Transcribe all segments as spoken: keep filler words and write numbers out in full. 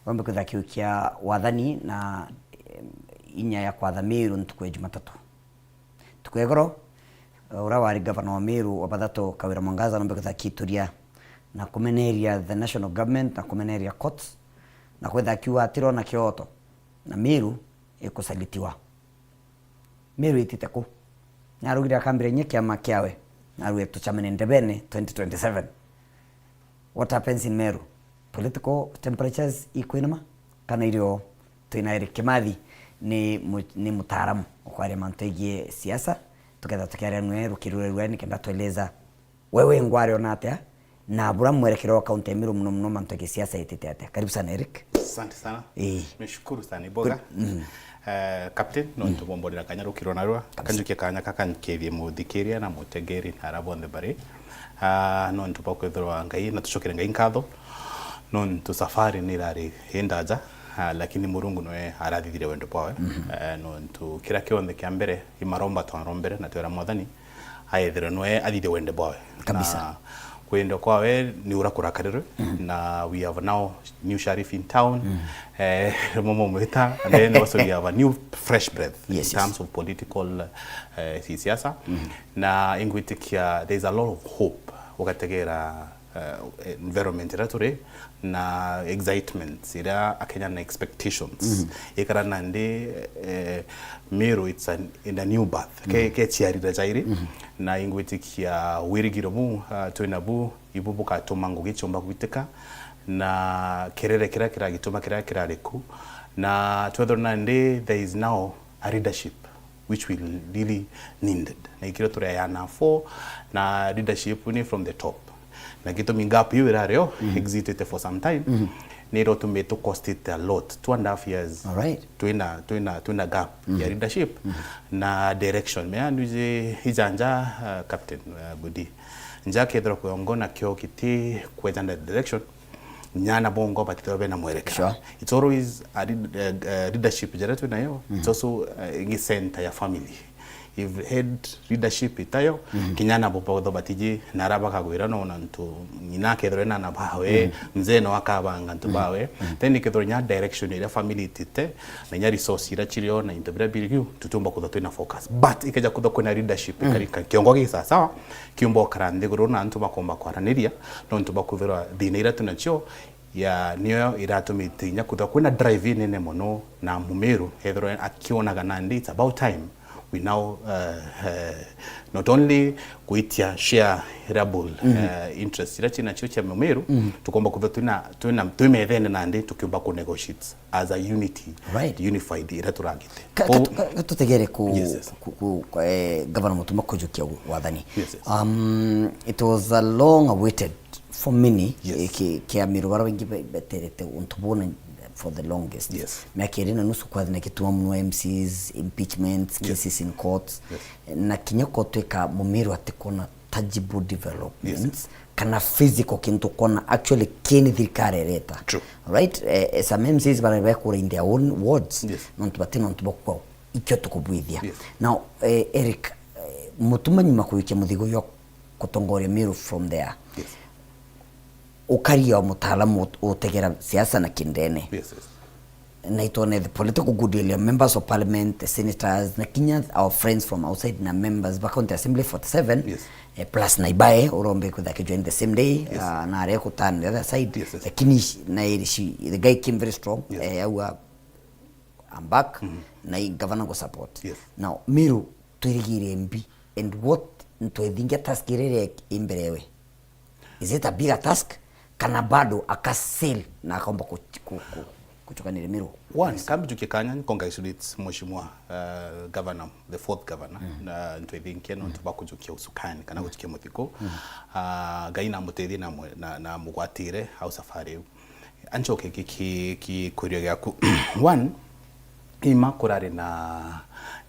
Rombe kwitha kiu kia wathani na, em, inya ya kwatha Meru ntuku ya Jumatatu. Ntuku ya igoro, uria wari gavana wa Meru wa bathatu Kawira Mwangaza rombe kwitha kiituria na kumeneria the national government na kumeneria courts na kwitha kiuga atirona kioto na Meru ikusalitiwa. Meru itite ku. Narugire akambira inya kiama kiawe. Narue tucamene ndebene twenty twenty-seven. What happens in Meru? Political temperatures ikwinama? Kana irio twina Eric Kimathi ni mu-, ni mutaaramu ukwaria mantu egie siasa, tuketha tukiaria nwe rukiri rurerua nikenda tueleza wewe ngwari ona atia, na bura mwerekero wa kaunti ya Meru muno muno mantu ya kisiasa itite atia. Karibu sana Eric. Asante sana. Ii. Nimeshukuru sana Iboga. Good. Mm. Eh, Captain, nontu bomborera kanya rukiro narua. Kabisa. Kanjukia kanya kaka nkethie muthikiria na mutegeri na ara bonthe bari. Ah, nontu bwa kwithirwa Ngai, na tucokere Ngai nkatho. Nontu safari ni irari indaja, ah, lakini Murungu nwe arathithire wendo bwawe. Mhm. Eh, nontu kira kionthe kia mbere, imaromba twarombere na twera Mwathani, aethirwe nwe athithie wende bwawe. Kabisa. Na kwenda kwawe ni ura kurakarirwe, mm, na we have now new sheriff in town. Mm. Eh, momo mwita, and then also we have a new fresh breath, yes, in terms of political, eh, si-, siasa. Mm. Na ingwitikia there is a lot of hope ugategera, eh, environment ira turi na excitements ira Akenya na expectations. Mhm. Ikara nandi, eh, Meru it's an, in a new birth. Ke, mhm, ke ciarira jairi. Mhm. Na ingwitikia wirigiro bu, ah, twina bu, ibu bukatuma ngugi ciumba gwitika. Na kirere kira kiragituma kira kirari ku. Na twethirwa nandi there is now a leadership which we really needed. Na ikiro turi ayana for, na leadership ni from the top. Na gitumi gap iu irario, mhm, existed for some time, mhm, ni iro tumite costed a lot, two and a half years. All right. Twina, twina, twina gap, mhm, ya leadership, mhm, na direction. Mea nuje ijanja, uh, Captain, uh, Budi. Nja kethirwa kwongo na kio kiti kwejana direction, nyana bongo batithirwa bena mwerekera. Sure. It's always a lead-, uh, uh, leadership jara twinayo, mhm, it's also, uh, ingi center ya family. If head leadership itayo, mhm, kinya na botho batiji, na ara bakagwira no na ntu, ng'ina akethirwa ena ana bawe, mhm, mzee no akabanga ntu, mhm, bawe. Mhm. Then ikethirwa nya direction iria family itite, na nya resource iria chirio, na into biria biri biu, tutiumba kutha twina focus. But ikeja kutha kwina leadership, mhm, ikarika kiongo gi sawa sawa, kiumba ukara nthiguru na antu bakomba kwaraniria, nontu bakwithirwa thina iria twinacio, ya, niyo iratumite inya kwithirwa kwina drive inene mono na Mumiru, ethirwa akionaga nandi it's about time we now, uh, uh, not only gwitia shareable, mhm, uh, interest iria cinacio cia Mumiru, mhm, tukomba kwithirwa twina, twina, twi methene nandi tukiumba ku negotiate as a unity, right, unified iria turagite. Ka-, Kou- katu-, ka-, katutegere ku-, yes, yes, ku-, ku-, kwa, eh, Governor Mutuma kujukia wathani. Yes, yes. Um, it was a long awaited for many, yes, eh, ki-, kia Miru bara baingi be-, beterete untu buna for the longest. Yes. Miaka iri na nusu kwathi na gituma muno M Cs, impeachments, yes, cases in courts. Yes. Na kinya kotwika Mumiru atikona tangible developments, yes, yes, kana physical kintu kona actually kini thirikari ireta. True. Right? Eh, eh, some M Cs bara bekura in their own wards. Yes. Nontu bati nontu bokwa ikio tukubwithia. Yes. Now, eh, Eric, eh, Mutuma nyuma kuikia muthigo yo kutongoria Miru from there. Yes. Ukaria o mutaalamu ut-, utegera siasa na kindene. Yes, yes. Na itwone the political goodwill ya members of parliament, the senators, na kinya our friends from outside na members ba County Assembly forty-seven, yes, eh, plus na ibae, urombe kwitha akijoin the same day, yes, ah, na aria kutan the other side. Yes, yes. Lakini sh-, na iri shi-, the guy came very strong, yes, eh, aua, "I'm back," mhm, na i governor go support. Yes. Now, Miru, twirigire mbi, and what ntwethingia task iria iri imbere ewe? Is it a bigger task? Kana bado akasil na akomba ku-, ku-, ku-, kuchukaniria Miru? One, yes, kambi juke kanya, ni congratulate Mheshimiwa, uh, Governor, the fourth governor, mm, na ntwethinkia no, mm, ntuba kujukia usukani, kana, mm, gujukia muthiko. Mm. Uh, Ngai na mutethie na mwe-, na, na mugwatire au safari iu. Anchoke ki, ki, ki kurio giaku. One, ima kurari na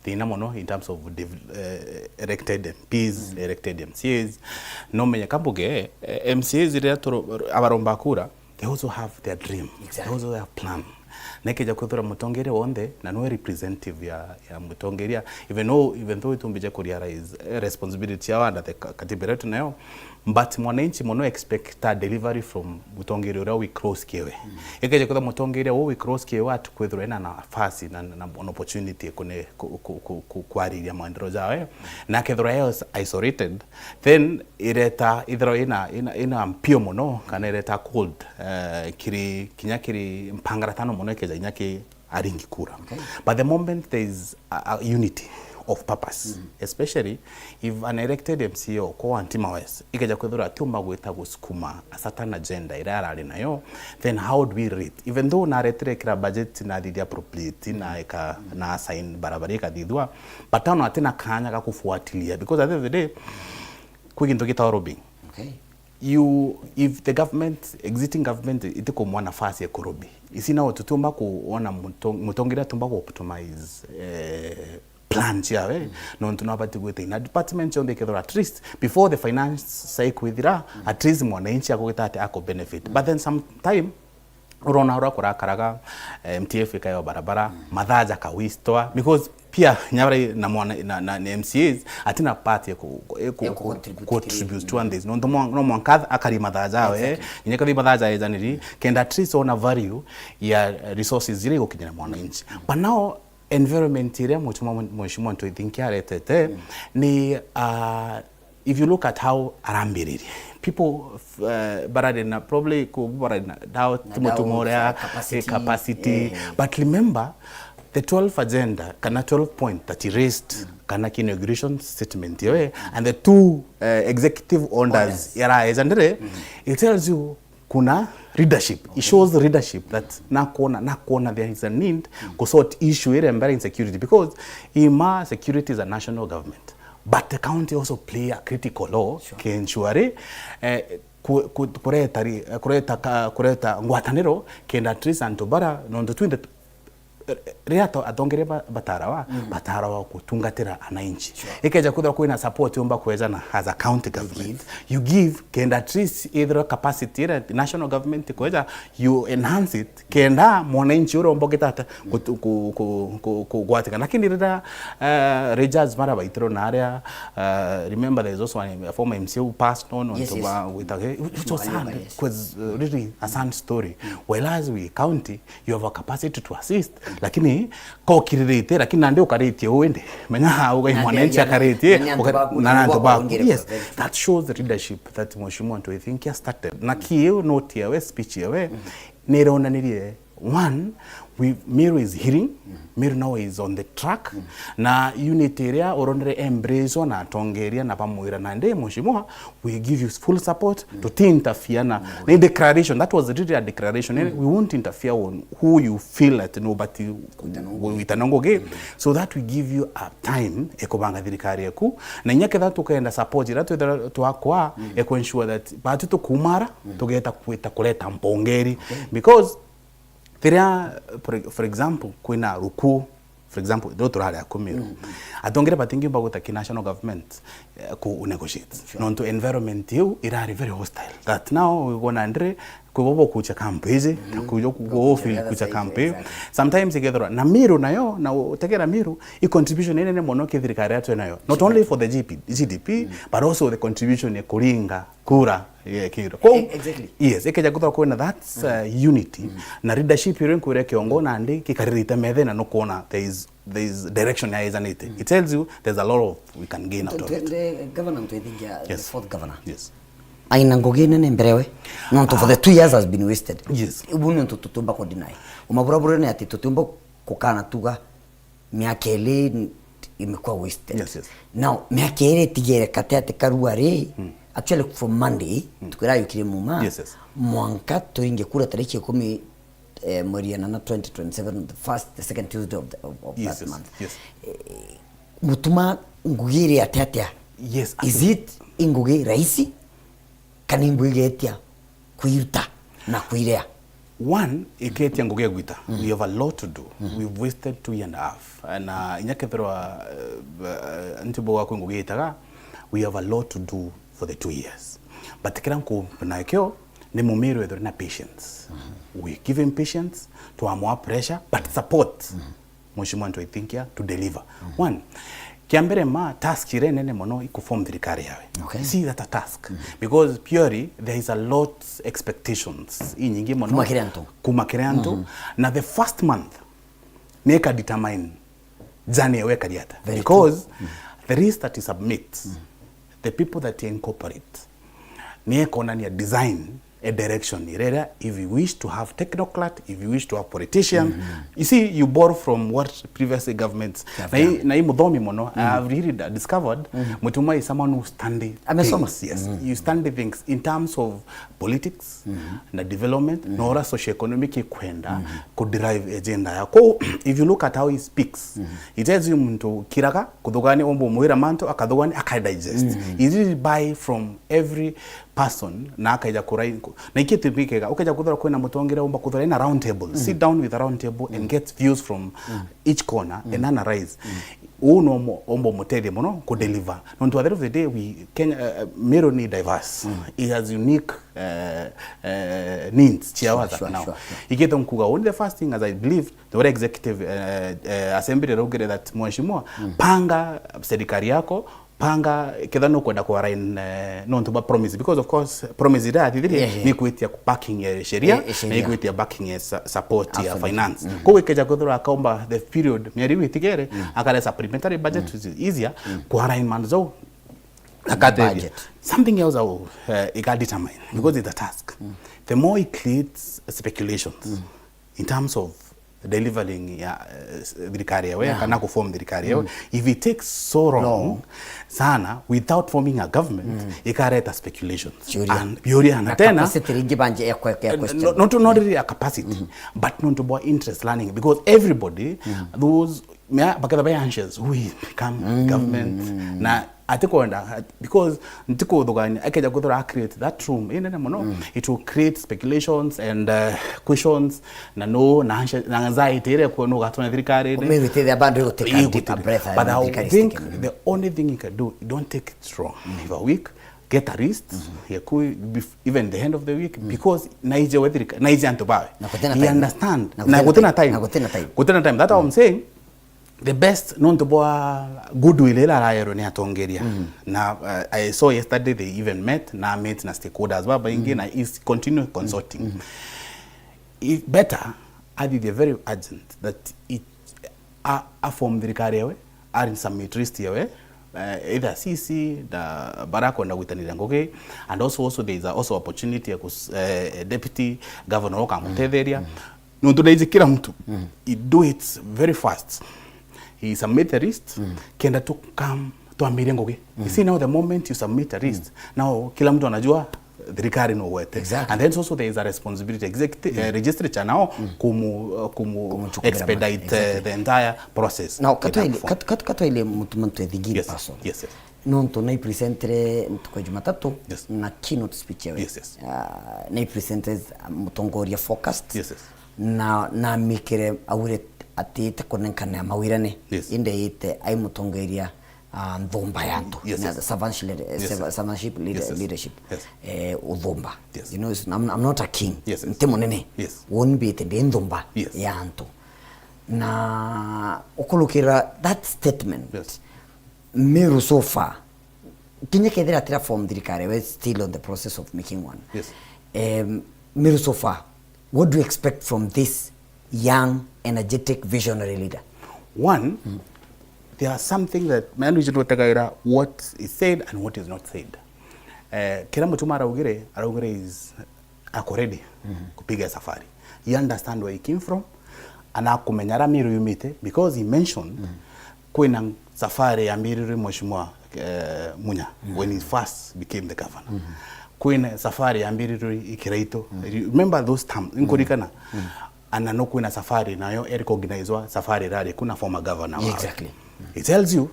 thina mono in terms of div-, eh, elected M Ps, mm, elected M C As. No menye kambuge, eh, M C As riria turo-, abaromba kura, they also have their dream. Exactly. They also have plan. Na ikeja kwithira mutongeria wonthe, na niwe representative ya, ya mutongeria, even though, even though itumbije ku realize, eh, responsibility yao under the ka-, katiba iria tunayo, but mwananchi mono expect a delivery from mutongeria uria wi close kiewe. Ikeja kwithira mutongeria uu wi close kiewe ati kwithirwa ena nafasi na, na, na an opportunity kune, ku, ku, ku, ku, kwariria maendeleo jawe, na akethirwa e isolated, then ireta, ithirwa ina, ina, ina mpio mono, kana ireta cold, eh, kiri, kinya kiri mpangaratano mono ikeja kinya ki aringi kura. Okay. But the moment there is a, a unity of purpose, especially if an elected M C A o kwa Ntima West, ikeja kwithirwa akiumba gwita gusukuma a certain agenda iria arari nayo, then how do we read? Even though naretire kira budget, nathithia appropriate, na ika, na assign barabara ikathithua, but ano atina kanya ga kufuatilia, because at the end of the day, kwi gintu gitagwa lobbying. Okay. You, if the government, existing government, itikumwa nafasi ya kurobi, isi nao tutiumba kuona muto-, mutongeria atiumba ku optimize, eh, plan ciawe, nontu no abati gwita ina department cionthe ikethirwa at least before the finance cycle ithira, at least mwananchi akugita ati ako benefit. But then sometime urona uria kurakaraga, eh, M T F ikayo barabara, mathaa jakawistwa, because pia nyabara na mwana, na, na, na M C As atina part ya ku, ku, ku, Ya ku ku, contribute contribute kiri. To one days. No, no mwanka akari mathaa jawe, exactly, inya kathi mathaa jae janiri, kenda at least ona value ya resources zile igukinyira mwananchi. But now, environment iria mheshimiwa, mheshimiwa Ntwithinki aretete ni, uh, if you look at how arambiririe, people, uh, barari na probably ku barari na doubt, Na mutumo doubt, uria, uh, capacity. Eh, capacity. Eh. But remember, the twelve agenda, kana twelve point that he raised, kana ki inauguration statement yawe, and the two, uh, executive orders, orders, yaraeja ndire, it tells you kuna leadership. It shows leadership that nakuona, nakuona there is a need ku sort issue ire mbere insecurity, because ima security is a national government, but the county also play a critical role, sure, ki ensure, eh, ku-, ku-, kureta ri-, kureta ka-, kureta ngwataniro kenda at least antu bara nontu twinthe riria ato-, atongeria ba-, batarawa, batarawa gutungatira ananchi. Sure. Ikeja kwithirwa kwina support yumba kwejana as a county government, you give, kenda at least ithirwa capacity iria national government ikweja, you enhance it, kenda mwananchi uria umbogete ata kutu-, ku-, ku-, ku-, kugwatika. Lakini riria, eh, Rogers mara baitirwo na aria, eh, remember there is also a former M C A who passed on, yes, onto yes, ba-, gwita-, which was sad, yes, 'cause, uh, really a sad story. Whereas we county, you have a capacity to assist, lakini ko kiririte, lakini nandi ukaritie uu indi, menya ugai mwananchi akaritie, na antu baku, na antu baku. Yes, that shows the leadership that Mheshimiwa Ntwithinki has started. Na kiu note yawe, speech yawe, nironanirie, one, we, Meru is healing, Meru now is on the track, na unity iria uronere embrace na atongeria na bamwira, nandi Mheshimiwa, we give you full support, tuti interfere na, ni declaration, that was really a declaration, eh, we won't interfere on who you feel that nobody wita no ngugi, so that we give you a time ekubanga thirikari eku, na inya ketha tukenda support ira twithira twakwa, eku ensure that batu tukumara, tugeta kwita kureta mpongeri, because thiria, for, for example, kwina ruku, for example, ndo turari akumiru. Atongere batingiumba guta ki national government, eh, ku negotiate. Sure. Nontu environment iu irari very hostile. That now we gonna ndire, kwi bobo kucha camp iji, kuja ku-, kucha camp iu. Sometimes ikethirwa, na Meru nayo, na utegera Meru, i contribution inene mono ki thirikari yetu nayo. Not only for the G P, G D P, but also the contribution ya kuringa kura yekirwe. Kou, e-, exactly, yes, ikeja kwithirwa kwina that, uh, unity, na leadership iria nkwire kiongo nandi kikaririte methe na nukwona there is, there is direction yaejanite. It tells you there's a lot of we can gain out of it. Governor Ntwithinkia, the fourth governor. Yes. Aina ngugi nene mbere we. Nontu for the two years has been wasted. Yes. Ubu nontu tutiumba ku deny. Umabura bure ni ati tutiumba kukana tuga miaka iri imekuwa wasted. Yes, yes. Now, miaka iri itigere kati ati karua ri, actually from Monday, tukwira yukire muma, yes, yes, mwanka turinge kura tariki ikumi, eh, mweri ya nana twenty twenty-seven, the first, the second Tuesday of the, of, of that month. Yes, yes. Eh, mutuma ngugi iri ati atia? Yes, is it i ngugi raisi? Kana ingwigetia kwiruta na kwirea? One, iketia ngugi ya gwita. We have a lot to do. We've wasted two year and a half. Na inya kethirwa, uh, uh, ntibo gwa kwi ngugi itaga, we have a lot to do for the two years. But kira nku-, nakio, ni Mumiru ethirwe na patience. We give him patience, twamwa pressure, but support. Mheshimiwa Ntwaitinkia to deliver. One, kia mbere ma task iria nene mono i kuform thirikari yawe. Okay. See that a task. Because purely there is a lot expectations inyingi mono. Kuma kiri antu. Kuma kiri antu. Na the first month, ni ika determine journey ewe ekari ata. Very Because the list that you submit, the people that you incorporate, ni ekonania design a direction iria, if you wish to have technocrat, if you wish to have politician, you see, you borrow from what previous governments. Na hii, na hii muthomi mono, I have really d- discovered, Mutuma is someone who study Amesoma. Things, yes. You study things in terms of politics na development, na ura socio-economic ikwenda ku drive agenda yako. If you look at how he speaks, he tells you muntu kiraga kuthugani, ombo mwira mantu akathugani, aka digest. He really buy from every person na akaija kurai. Na iki gitumi kiega, ukaija kuthura kwina mutongeria umba kuthura in a round table, sit down with a round table and get views from each corner and analyze. Uu no mo- ombo mutethie mono ku deliver. Nontu at the end of the day, we, Kenya, uh, Meru ni diverse. It has unique uh, uh, needs ciawa Sure, sure, now. Sure, sure. Igite nkuga, only the first thing as I believe, the whole executive uh, uh, assembly raugire that, mheshimiwa, panga serikali yako, panga ketha nukwenda ku align uh, nontu ba promise, because of course promise iria athithirie Yeah, yeah. Ni kwitia backing ya sheria, Eh, eh, sheria. Na ni kwitia backing ya sa- support ya Absolutely. Finance. Koguo ikeja kwithirwa akaomba the period, mieri iu itigere, akare supplementary budget, which is easier ku align manzo. Akateria. Budget. Something else I will, uh, ika determine, because it's a task. The more it creates speculations in terms of delivering ya uh, thirikari yawe, kana kuform thirikari yawe, if it takes so long sana without forming a government, ikareta speculations. Ciuria. And biuria na tena Capacity ringi banje ya kwe- ya Uh, question. no- not, not really a capacity, but nontu bwa interest learning, because everybody, those mea baketha ba anxious who will become government, na atikwenda, because ntikuthugania, akeja kwithira a create that room inene mono, it will create speculations and uh, questions, na no na anxi- na anxiety iria kwa no gatona thirikari ine. Maybe tethia bandu iguteka deeper breath. But I think the only thing you can do, don't take it strong. If a week, get a list, yaku bef- even the end of the week, because naije wethirika, naije antu bawe. Na gutina He time. Understand. Na Na gutina gutina time. Time. Na gutina time. Gutina time. That I'm saying, the best, nontu bwa goodwill ila araerwe ni atongeria. Na uh, I saw yesterday they even met, na met na stakeholders babaingi, na is continue consulting. If better, athithie very urgent that it, a, a form thirikari yawe, ari submit list yawe, uh, either C C na bara kwenda gwitaniria ngugi, and also, also there is a, also opportunity ya kus, uh, deputy governor ukamutetheria. Nontu naiji kila mtu, he do it very fast. He submit the list, kenda tu come twambirie ngugi. You see, now the moment you submit a list, now kila mtu anajua thirikari no gwete. Exactly. And then also there is a responsibility executive, uh, legislature now kumu, uh, kumu Kumuchukubira expedite mali. Uh, the entire process. Now, In katwaile, that form. kat-, kat-, katwaile mutumantu ethingi in Yes, person. Yes, yes. Nontu naipresentire ntuku ya Jumatatu na keynote speech yawe. Yes, yes. Ah, naipresentire mutongoria focused. Yes, yes. Na namikire aure ati ite kunenkana mawirane. Yes. Inde ite ai mutongoria, ah, nthumba ya antu. Yes, Na yes. Servantship leader- Yes, serv- yes. Servantship leader- Yes, yes. Leadership. Yes. Eh, uthumba. Yes. You know, I'm, I'm not a king. Yes, yes. Nti munene. Yes. Wonbite ndi nthumba Yes. ya antu. Na ukurukira that statement. Yes. Meru so far, kinya kethira atira form thirikari, we still on the process of making one. Yes. Um, Meru so far, what do you expect from this young, energetic, visionary leader? One, there are something that, man, we should not take what is said and what is not said. Eh, kira Mutuma araugire, araugire is ako ready kupiga safari. He understand where he came from, anakumenya ara Meru yumite, because he mentioned kwina safari yambirirwe Mheshimiwa, eh, Munya when he first became the governor. Kwina safari yambirirwe i Kiraitu. You remember those terms? Nkurikana. Ana no kwina safari nayo e recognizewa safari irari kuna former governor wawe. Exactly. It tells you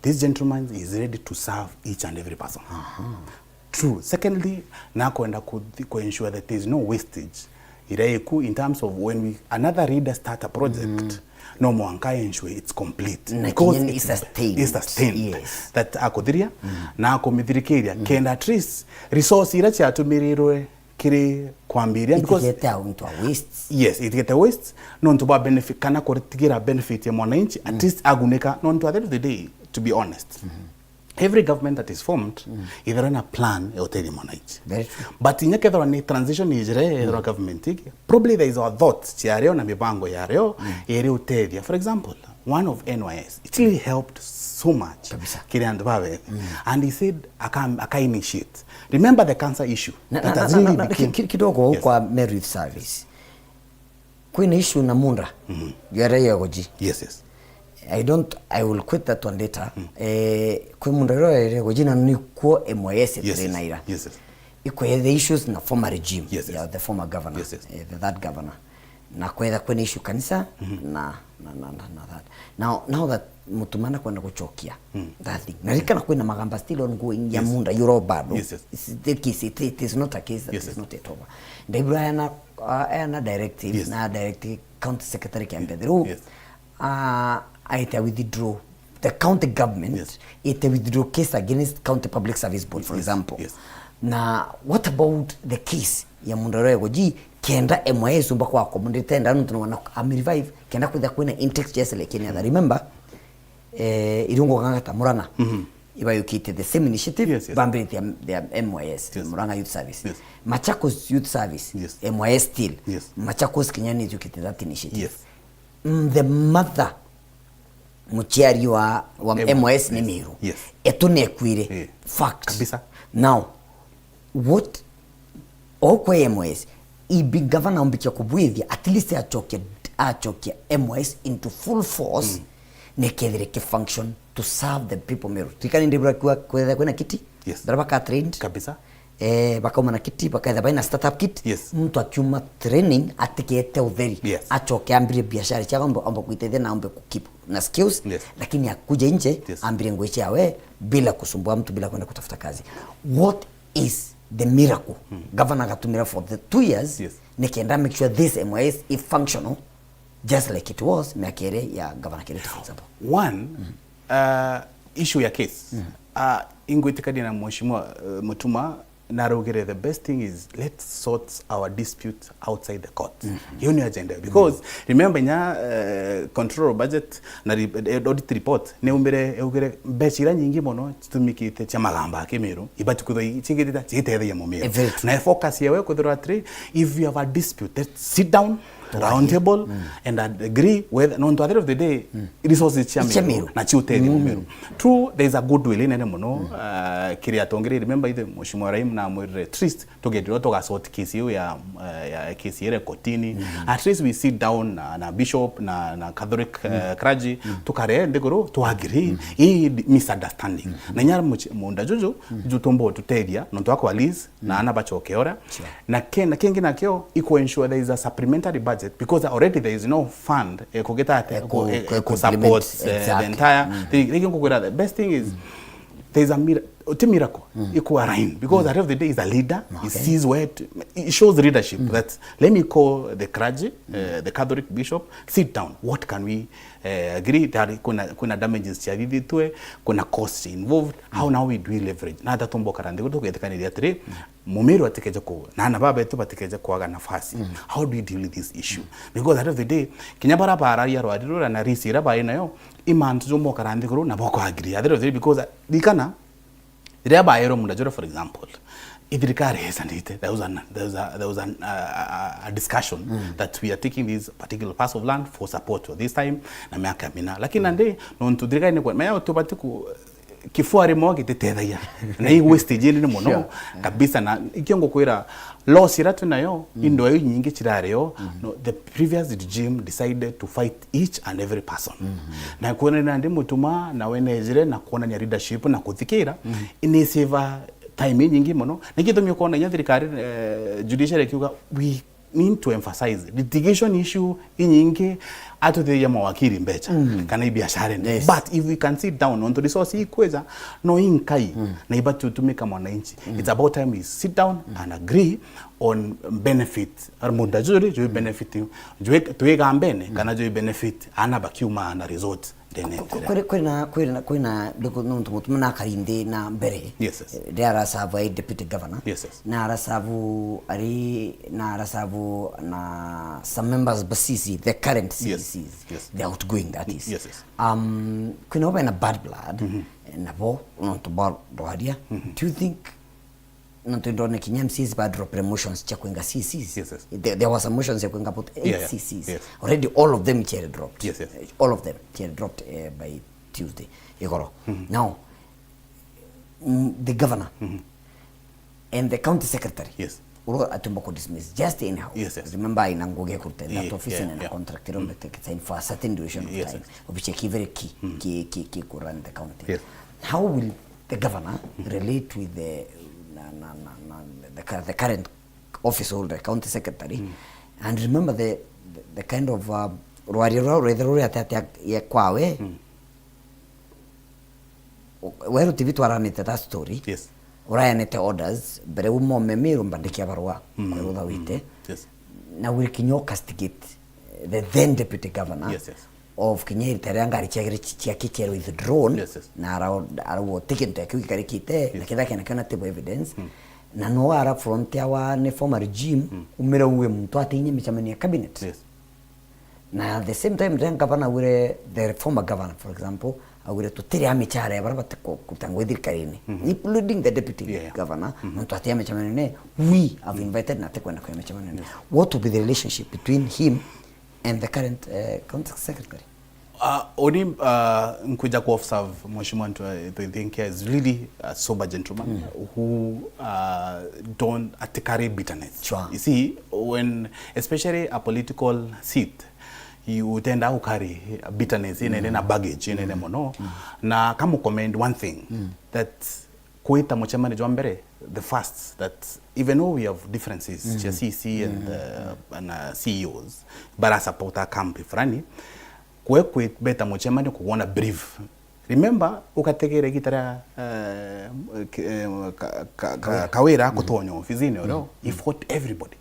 this gentleman is ready to serve each and every person. True. Secondly, nakwenda ku, ku ensure that there is no wastage. Ira iku in terms of when we, another leader start a project, no mwanka ensure it's complete. Na Because kinya ni it's, sustained. It's sustained. Yes. That akuthiria na akumithirikiria. Kenda at least resource ira ciatumirirwe kiri kwambiria, because Itigete au into a waste. Yes, itigete waste, nontu bwa benefit, kana kuritigira benefit ya mwananchi, at least agunika, nontu at the end of the day, to be honest, every government that is formed, ithirwa na plan ya utethia mwananchi. Very true. But inya kethirwa ni transition ijire, ithirwa government iki, probably there is our thoughts ciario na mibango yario iri utethia. For example, one of N Y S, it really helped so much Kabisa. kiri antu babe. And he said, aka, aka initiate. Remember the cancer issue. Na, That na, has na, really na, na, became ki-, ki-, kidogo Yes. kwa Meru Youth Service. Kwina issue na Munda. Yare yogoji. Yes, yes. I don't, I will quit that one later. Eh, kwi Munda ro ere goji na nikuo M Y S Yes, three yes. naira. Yes, yes. Ikwethe issues na former regime. Yes, yes. Yeah, the former governor. Yes, yes. Eh, the third governor. Na kwetha kwina issue kanisa na, na, na, na, na that. Now, now that Mutuma nakwenda gucokia that thing. Na rikana kwina magamba still ongoing ya Yes. Munda yuro bado. Yes, yes. It's the case, it, it is not a case that Yes, is yes. not yet over. Ndaibura yana, uh, yana directive Yes. na directive county secretary Kiambe through. Yes. Uh, aite withdraw. The county government Yes. ite withdraw case against County Public Service Board, for Yes, example. Yes. Na what about the case ya Munda Roy Goji? Kenda M Y S umba kwa accommodate enda nuntu na wana am revive kenda kwitha kwina intakes just like any other. Remember, eh, Irungu Gangata Murang'a. Ibayukite the same initiative, Yes, yes. bambirite ya, ya M Y S, Yes. Murang'a Youth Service. Yes. Machakos Youth Service, Yes. M Y S still. Yes. Machakos Kinyani yukite that initiative. Yes. Mm, the mother muciari wa, wa Em-, M Y S ni yes, Meru. Yes. Etu nekwire. Eh. Fact. Kabisa. Now, what okwe M Y S ibi gavana umbikia kubwithia at least acoke, acoke M Y S into full force, nekethire ki function to serve the people Meru. Tikani ndibura kwa kwetha kwina kiti. Yes. Ndaraba ka trained. Kabisa. Eh, bakauma na kiti, bakaetha baina startup kit. Yes. Mtu akiuma training atikete utheri. Yes. Acoke ambire biashara cia omba, omba kuitethia na ombe kukip na skills. Yes. Lakini akuje nje, Yes. ambire ngui ciawe bila kusumbua mtu, bila kwenda kutafuta kazi. What is the miracle? Governor agatumira for the two years, Yes. nikenda make sure this M Y S is functional just like it was miaka iri ya Governor Kireti, for example. One, uh, issue ya case. Uh, ingwitikania na Mheshimiwa, uh, Mutuma, na araugire the best thing is let's sort our dispute outside the court. Hiyo ni agenda. Because remember nya, uh, control of budget na re-, eh, audit report, ni umbire, eugire mbeca ira nyingi mono citumikite cia magamba ya Kimiru, ibati kwithirwa i-, cingitite, cigitetheria Mumiru. Eh, very true. Na focus yawe kwithirwa atiri, if you have a dispute, let's sit down, round table, and agree whether, nontu at the end of the day, resources cia Cia Meru, Meru. na ciutethi Mumiru. True, there is a goodwill inene mono, uh, kiri atongeria. Remember, ithe Mheshimiwa Rai na amwirire, at least, tugetirwo tugasort case iu ya, uh, ya case ire kotini. At least we sit down na, na bishop, na, na Catholic, uh, clergy, tukare nthiguru, tu agree, hii misunderstanding. Na inya muci-, munda juju, jutumba ututethia, nontu akwa lease, na ana bacoke ora. Sure. Na ke-, na kingi nakio, i ku ensure there is a supplementary budget, because already there is no fund, eh, kugita ate, Eh, ku-, eh, ku-, eh, ku support, support, eh, the exactly. entire thing. Riki ngukwira, the best thing is, there is a mir-, ti miracle, i ku align, because at the end of the day is a leader, he Okay. sees where to, he shows leadership that, let me call the clergy, eh, the Catholic bishop, sit down, what can we, eh, agree? Tayari kuna, kuna damages ciathithitwe, kuna costs involved, how now we do we leverage? Na ata tumbokara nthi gutu gwetikaniria atiri, Mumiru atikeje ku, na ana babetu batikeje kwaga nafasi. How do we deal with this issue? Because at the end of the day, kinya bara bararia rwari rura na risi ira bari nayo, i mantu jomokara nthiguru na boko agree. At the end of the day, because, uh, rikana, riria baerwo munda jura, for example, i thirikari icanite, there was an, there was a, there was an, uh, a, a discussion that we are taking this particular parcel of land for support for this time, na miaka mina. Lakini nandi, nontu thirikari ni kwa, maya tubati ku, kibua rimwe gititethagia. Na i wastage inene mono, sure, kabisa. Na ikio ngukwira, loss ira twinayo, indo iu nyingi cirari o, no, the previous regime decided to fight each and every person. Na kuonania ndi Mutuma, na wenejire, na kuonania leadership, na kuthikira, ni save time inyingi mono. Na gitumi ukona inya thirikari, eh, judiciary ikiuga, we need to emphasize litigation issue inyingi, atuthiria mawakiri mbecha, kana i biashara ene. Yes. But if we can sit down, nontu resource ikwija, no inkai, na ibati utumika mwananchi. It's about time we sit down and agree on benefit. Ar munda juri, jui benefit, jui, twi gambene, kana jui benefit, ana bakiuma na resort. Ndenete Ku- ku- kuri- kwina kwina kwina ndiku nuntu mutuma nakari nthi na mbere. Yes, yes. Eh, ndi arasavu ari deputy governor. Yes, yes. Na arasavu ari na arasavu na some members ba C C, the current Yes, C Cs, yes. the outgoing, that is. Yes, yes. Um, kwina bo bena bad blood, eh, nabo nuntu bwa rwaria. Do you think nontu ndone kinya M Cs ba drop motions cia kwinga C Cs. Yes, yes. There, there was a motions ya kwinga about eight Yeah, yeah. C Cs. Yes. Already all of them chere dropped. Yes, yes. All of them chere dropped uh, by Tuesday. Igoro. Now, mm, the governor and the county secretary. Yes. Uro atumba ku dismiss just anyhow. Yes, yes. Remember ina ngugi kurute that Yeah, office yeah, in a yeah. Contract irombe take sign for a certain duration of Yes, time. yes. Obviously very key, key, key, key ku run the county. Yes. How will the governor relate with the na, na, na, na, the, cur- the current office holder, county secretary, and remember the, the, the kind of uh, rwaria rwa rwethe ruri ati ati ya kwawe. Weru T V twaranite that story. Yes. Urayanite orders mbere uma umeme irumba ndikia barua kwerutha wite. Yes. Na will kinya castigate the then deputy governor Yes, yes. of kinya irita ria ngari ciagire ciake ciere withdrawn. Yes, yes. Na arau arau ti kintu kiu gikarikite na Yes. kithake na kiona table evidence. Na no ara front ya wa ni former regime umire uwe muntu atinya micemanio ya cabinet. Yes. Na at the same time then governor wire the former governor, for example, augire tutiri a michara ya bara bati kuruta ngugi thirikarini, including the deputy Yeah, yeah. Governor, nontu ati a micemanio ne we have invited na atikwenda kwa micemanio ne. What will be the relationship between him and the current uh, county secretary? Uh, uni uh, nkuja ku observe Mheshimiwa Ntu- Ntwithinkia is really a sober gentleman who uh, don't atikari bitterness. Sure. You see, when especially a political seat, you tend to carry bitterness in mm. na baggage in mm. mono. Na kamu commend one thing that kwita mucemanio jwa mbere, the first, that even though we have differences cia C C and, uh, and uh, C E Os bara support a camp fulani, kwe kwibeta mucemanio kugwona brief. Remember, ukategera igita ria eh, k- eh, ka- ka- ka- Kawira kutonya ofisini urio, he fought everybody.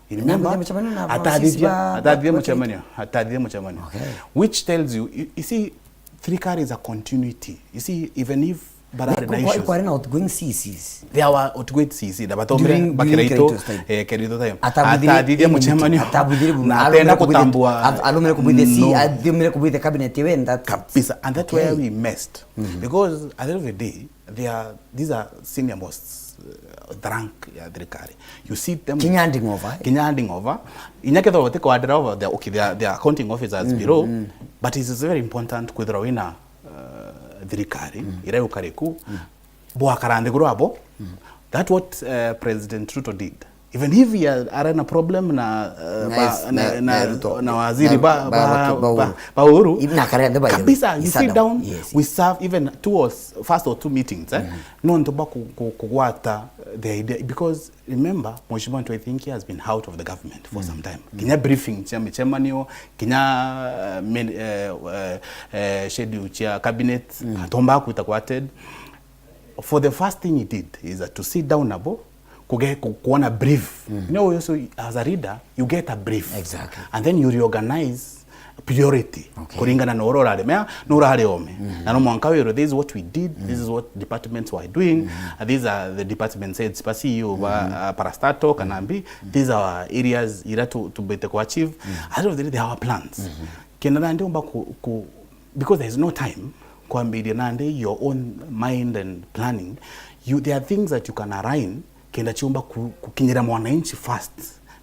You remember? Nambia mucemanio na Atathithia- ba- atathithia ba- mucemanio, atathithia mucemanio. Okay. Which tells you, you, you see, thirikari is a continuity. You see, even if barari na issues, Kwari na outgoing C Cs. There were outgoing C C na batomire During- bakira during itu Kiraitu time. Eh, Kiraitu time. Atathithia Atathithia anything, mucemanio atathithia bu- na alomere atenda kubwithia- kutambua ath- alomere kubwithia C- No. alomere kubwithia cabinet iwe and that Kabisa, and that's Okay. Where we messed because at the end of the day, they are, these are senior most uh, rank ya thirikari. You see them Kinya handing over, eh? Kinya handing over. Inya kethwa bati kwandira over, they are, okay, they are, they are accounting officers below, but it is very important kwithirwa wina uh, thirikari iria yukariku bwakara nthiguru abo. That what uh, President Ruto did. Even if he had, are na problem na uh, Na ba- yes, na- na- na- na Ruto. na waziri Na- ba- ba- ba- ba- ba- ba Uhuru. Na kare the by- Kabisa, he you sat sit down. Down, Yes. We serve even two or s- first or two meetings eh? Nontu ba ku- ku- kugwata the idea because remember Mheshimiwa Ntwithinkia has been out of the government for some time. Kinya briefing cia micemanio, kinya uh, min- uh, uh, uh, schedule cia cabinet atomba kwita kwa TED. For the first thing he did is that to sit down abo kuge ku- kuona brief. You know, also as a leader you get a brief. Exactly. And then you reorganize priority Okay. Kuringana na ura urari mea na urari ome na no mwanka wiro, this is what we did, this is what departments were doing, and these are the department heads pa C E O ba uh, parastatal kana mbi, these are our areas ira tu tubete ku achieve. At the end of the day they are our plans. Kenda na ndiomba ku, ku because there is no time kwambiria nandi your own mind and planning. You, there are things that you can align kenda ciumba ku- kukinyira mwananchi first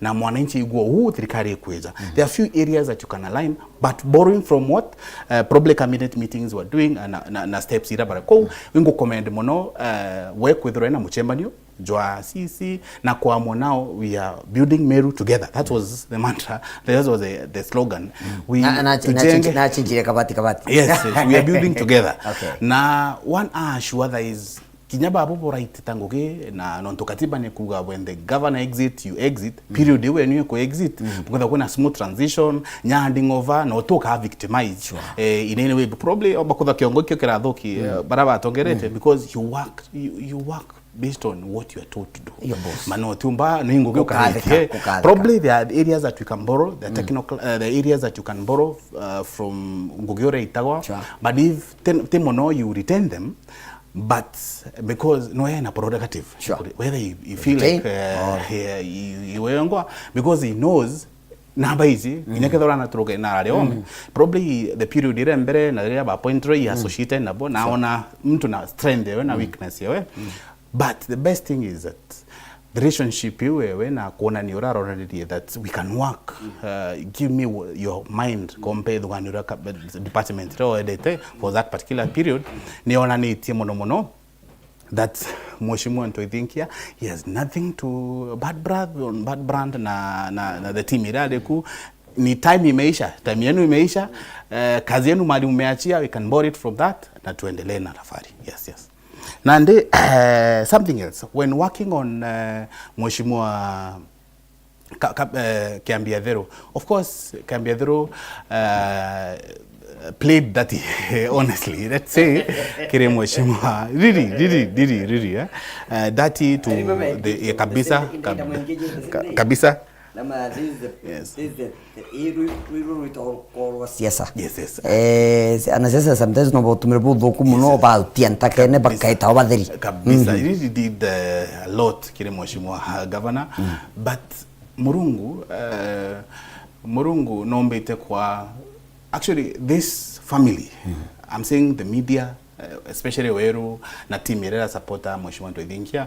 na mwananchi igua huu thirikari ikwija. There are few areas that you can align but borrowing from what uh, probably cabinet meetings were doing uh, na, na, na steps ira bara kou wingu commend muno uh, we kwithirwa na mucemanio jwa C C na kwa mo now we are building Meru together. That was the mantra, that was the, the slogan. We Na- na- tujenge- nachinjire kabati kabati. Yes, yes, we are building together. Okay. Na one assure that is kinya babo boraitita ngugi na nontu katiba ni kuga when the governor exit you exit, period iwe ni ku exit mukutha kuna smooth transition, handing over no tuka victimize. Eh, in any way probably bakutha kiongo kio kirathuki eh, bara batongerete because you work you, you work based on what you are told to do. Your boss. Mana utiumba ni ngugi Kukathika, ukaritie. Kukathika. Probably there are areas that we can borrow, the technical, uh, the areas that you can borrow uh, from ngugi uria itagwa. Sure. But if ti, ti mono, you retain them, but because no ena prerogative. Sure. Whether you, you feel Retain like uh, or he, you, you wengwa, because he knows namba ici inya kethira na turuke na ari ome, probably the period ire mbere na riria ba point roi associated nabo, na ona mtu na strength yewe na weakness yewe. But the best thing is that the relationship iu wewe na kuonania uria aroranirie that we can work. Uh, give me w- your mind, kompe thugani uria ka- department iria wendete for that particular period, ni onanitie mono mono that Mheshimiwa Ntoithinkia, he has nothing to bad brand, on bad brand na, na, na the team iria ari ku. Ni time imeisha, time yenu imeisha. Uh, kazi yenu mali umeachia, we can borrow it from that na tuendelee na safari. Yes, yes. Nandi uh, something else, when working on uh, Mheshimiwa Ka, ka, eh, Kiambiathero. Of course, Kiambiathero uh, played dirty, honestly. Let's say, kiri Mheshimiwa. Really, really, really, really. Eh? Uh, dirty to the, yeah, kabisa, kab, ka, kabisa. Nama, this is the, Yes. This is the, the, rwi- rwi- rwitagwo rwa siasa. Yes, yes. Eh, si- anasiasa sometimes no botumire buthuku muno, bautia ntakene, bakaita o batheri. Kabisa. He really did uh, a lot kiri Mheshimiwa uh, Governor. But Murungu, uh, Murungu nombite kwa, actually, this family, I'm saying the media, uh, especially Weru na team iria supporta Mheshimiwa Ntoithinkia.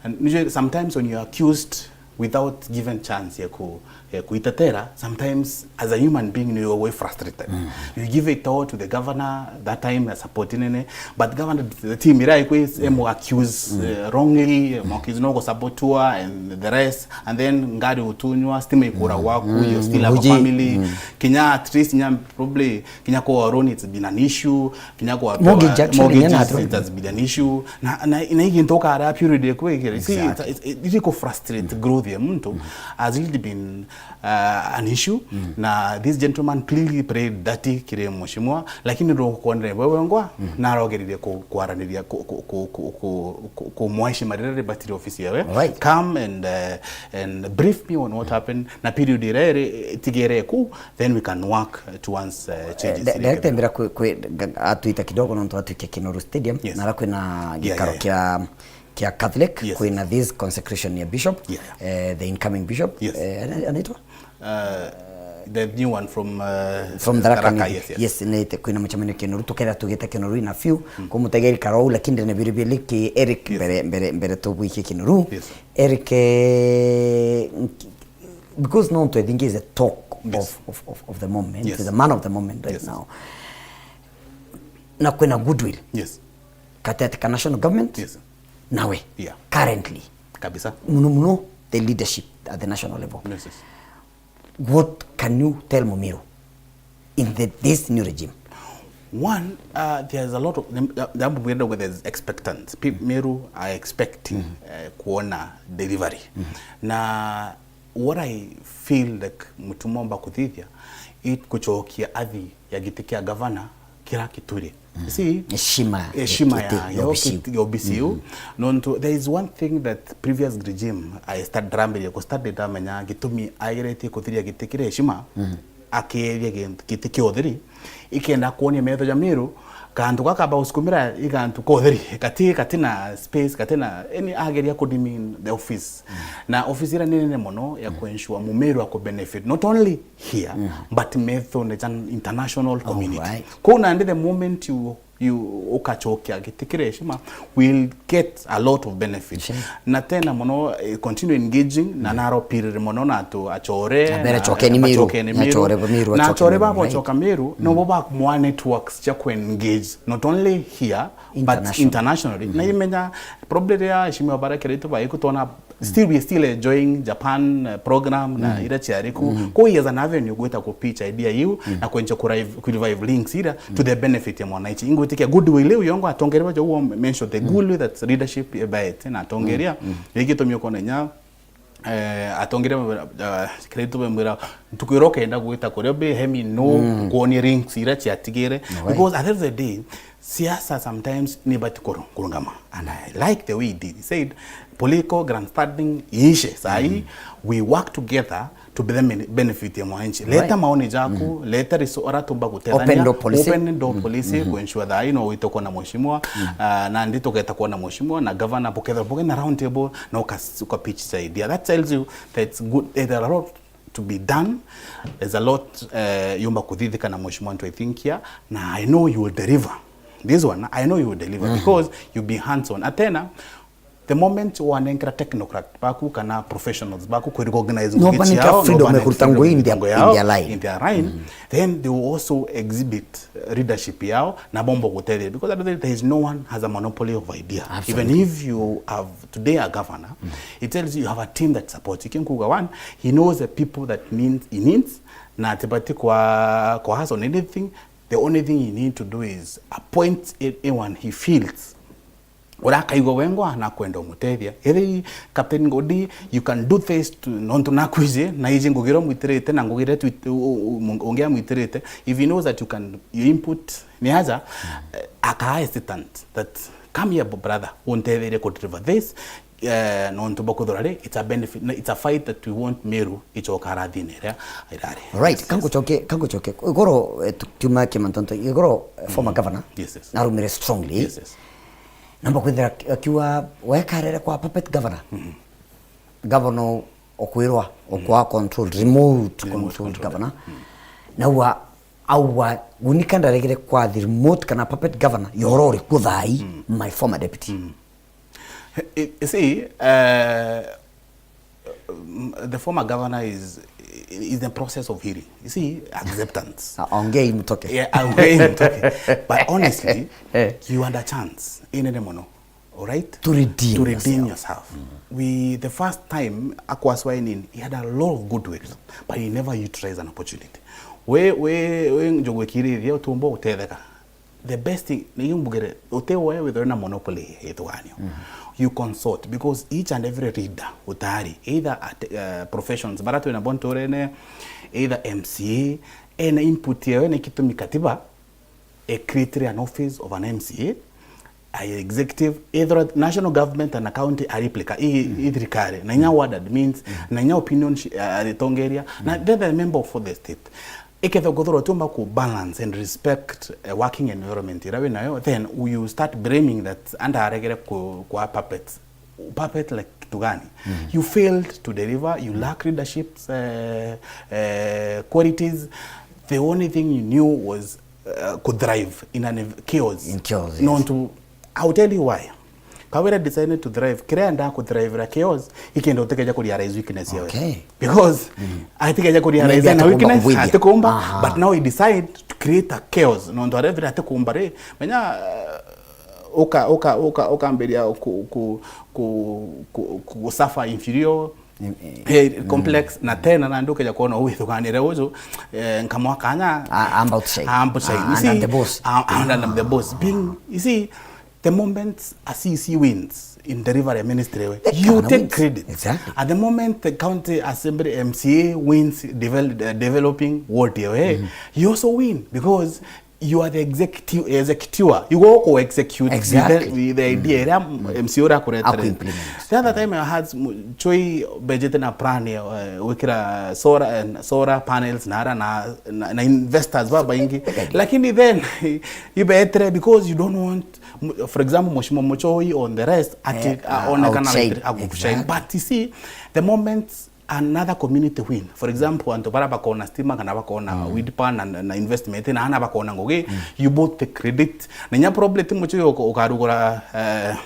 And usually, sometimes when you are accused without given chance ya ku, ya kuitetera, sometimes as a human being you are frustrated. You give it all to the governor that time, a support nene, but governor, the team iria ikwi emu accuse uh, wrongly, emu accuse no kusabotua and the rest, and then ngari utunywa, stima ikura gwaku, you still have a family. Kinya at least nya probably kinya kwa loan, it's been an issue. Kinya kwa Mortgage, actually, mortgage nena is, tu. It has been an issue. Na na na igi ntoka ara period ekwe kiri. See, Exactly. It, it, it, it frustrate growth ya muntu has really been uh, an issue. Na this gentleman clearly played dirty kiri Mheshimiwa, lakini ndo kuonere wewe ngwa na arogerire ku, kwaraniria ku, ku, ku, ku, ku, ku, kumwaishi marira ribatiri ofisi yawe. Right. Come and uh, and brief me on what happened na period ire tigere ku, then we can work towards uh, changes. Director, mbira kwi, kwi, atwita kidogo nontu atwike Kinoru Stadium. Yes. Nara kwina Yeah, gikaro yeah, yeah. kia kia Catholic, Yes, kwina yes. This consecration ya bishop, Yeah. Eh, the incoming bishop. Yes. Eh, ana- anaitwa Uh, the new one from uh, from Tharaka Tharaka, Nithi. Yes, yes. Yes, nite kwina mucemanio Kinoru, tukethira tugite Kinoru ina few. Kumutegeri karo au, lakini ndene biri bili ki Eric, mbere mbere mbere tubwikie Kinoru. Yes. Eric, eh, because no, I think is the talk Yes. of, of, of, of the moment, Yes. the man of the moment right Yes. Now. Na kwina goodwill Yes. Kati ka national government, Yes. Nawe, Yeah. Currently, Kabisa. Muno muno the leadership at the national level. Yes, yes. What can you tell Mumiru in the, this new regime? One, uh, there's a lot of them. Jambo mwenda whether is expectant. Pe- Meru are expecting uh, kuona delivery. Na what I feel like mutumomba kuthithia it kuchokia athi ya giti kia gavana kira Kithure. See, Heshima ya heshima kiti ya ya yo obisi. Kiti ya obisi. Nontu there is one thing that previous regime I started rambirie ku study ndamenya gitumi ageretie kuthiria giti kiri heshima, akeria giti kia utheri ikenda kuonia metho ja Meru kantu gaka bausukumira igantu ka utheri kati kati na space kati na any ageria ku demean the office. Na office ira ni nene mono ya ku ensure Mumeru aku benefit not only here but methone ja international community. Alright. Kou nandi the moment you you ukachokia giti kiri heshima will get a lot of benefit. Sure. Na tena mono eh, continue engaging na naro pirire mono na tu achore Na mbere chokeni Meru. Achokeni Meru. Achore ba Meru, Na achokeni achore Meru, babo right. Choka Meru no bo ba more networks cha ku engage not only here but International. Internationally. Na imenya probably ya heshima bara kiritu ba ikutona still we still enjoying Japan uh, program na ira chiari ku. Ko he has an avenue gwita ku pitch idea you na kwencha ku revive, ku revive links ira to the benefit ya mwananchi. Ingwitikia goodwill iu yongo atongeria bajo uo mention the goodwill that leadership ebaete na atongeria. Igitumia kona nya eh, atongeria uh, kiritu bemwira ntuku ira ukenda gwita kuria be hemi no kuonia links ira chiatigire. Because at the end of the day Siasa sometimes ni bati kuru-, kurungama. And I like the way he did. He said, political grandstanding iishe. Sahi, we work together to be the men-, benefit ya mwananchi. Leta maoni jaku, leta riso-, ara tumba gutethania. Open door policy. Open door policy, ku ensure that, you know, wito kuona mheshimiwa, ah, na ndi tugeta kuona mheshimiwa, na governor, bukethira buge na round table, na uka-, uka pitch the idea. That tells you that it's good, there are a lot to be done. There's a lot, eh, yumba kuthithika na mheshimiwa Ntwethinkia, na I know you will deliver. This one, I know you will deliver because you be hands on. Atena, the moment wanenkera technocrat baku kana professionals baku ku recognize ngugi ciao, no banenkera freedom ya kuruta ngugi in their, in their line, in their line, then they will also exhibit leadership yao na bombo gutethia, because I don't think there is no one has a monopoly of idea. Absolutely. Even if you have today a governor, it tells you you have a team that supports. Ikinkuga one, he knows the people that means, he needs, na atibati kwa, kwa hustle on anything. The only thing he need to do is appoint a-, anyone he feels ura akaigua wengwa na kwenda umutethia. Iri Captain Ngudi, you can do this to, nontu nakwiji, na iji ngugi iria mwitirite, na ngugi iria twi-, u-, u-, u-, ungi amwitirite. If he knows that you can, you input ni aja, eh, akaa hesitant that, "Come here, brother, untetherie ku deliver this." Eh, nontu bwa kuthura ri, it's a benefit, it's a fight that we want Meru icoka arathine iria irari. Right, yes, yes. Kangucoke, kangucoke. Igoro, eh, tu-, tuma kimantonto. Igoro, eh, former governor, yes, yes, narumire strongly. Yes, yes. Namba kwithira aki-, akiuga, "Wekarere kwa puppet governor." Governor okwirwa, okwa control, remote control governor. Na uwa, auwa, gunika ndaregere kwa the remote kana puppet governor, yoro uri kuthaai, my former deputy. You, you see, uh, um, the former governor is, is the process of healing. You see, acceptance. Ongei mtoke. Yeah, ongei mtoke. But honestly, you had a chance. Inene mono. All right? To redeem yourself. To redeem yourself. We, the first time akwa sworn in, he had a lot of goodwill, but he never utilized an opportunity. We, we, we njogu ikirithia utumba utetheka. The best thing, ni mbugire, uti we withwe na monopoly ya ithuganio. You consult, because each and every leader utari, either at, uh, professions, bara twina bo nturene, either M C A, ena input yawe na ikitumi katiba, e create an office of an M C A, a executive, either national government and a county a replica, i, i thirikari, na inya warded means, na inya opinion shi-, a, aritongeria, na then the member of the state. Ikethira kuthurwa tiumba ku balance and respect a working environment ira winayo, then you start blaming that anda aregere ku, kwa puppets. Puppet like kitu gani? You failed to deliver, you lack leadership, eh, eh, qualities. The only thing you knew was, uh, ku thrive in an ev-, chaos. In chaos, yes. Nontu, I'll tell you why. Kawira decided to thrive, kiria endaa ku thrive ra chaos, ikenda utikeja ku realize weakness yawe. Okay. Because atikeja ku realize na weakness, atikumba, but now he decide to create a chaos. Nontu arevira atikumba ri, menya, uh, uka, uka, uka, ukambiria ku, ku, ku, ku, ku suffer inferior, eh, complex, na tena na ndukeja kuona withuganire uju, eh, nkamwa kanya, I, I'm outshine. I'm outshine. You see, I'm the boss. I'm, I'm the boss. Being, you see, the moment a C C wins in delivery ministry, you take credit. Exactly. At the moment the county assembly M C A wins devel-, uh, developing ward, you also win because you are the executive, executor. You go to execute the, the idea iria M C A ura akuretera. The other time I had Choi budget na plan ya, eh, wikira solar and solar panels na ara na, na, na investors babaingi. Lakini then you better because you don't want, for example, Mheshimiwa Muchoi on the rest ati, eh, uh, onekana outshine. But you see, the moment another community win. For example, antu bara bakona stima kana bakona weed pan na, na investment na ana bakona ngugi, you both take credit. Na nya probably ti mucho yo ukarugura, eh,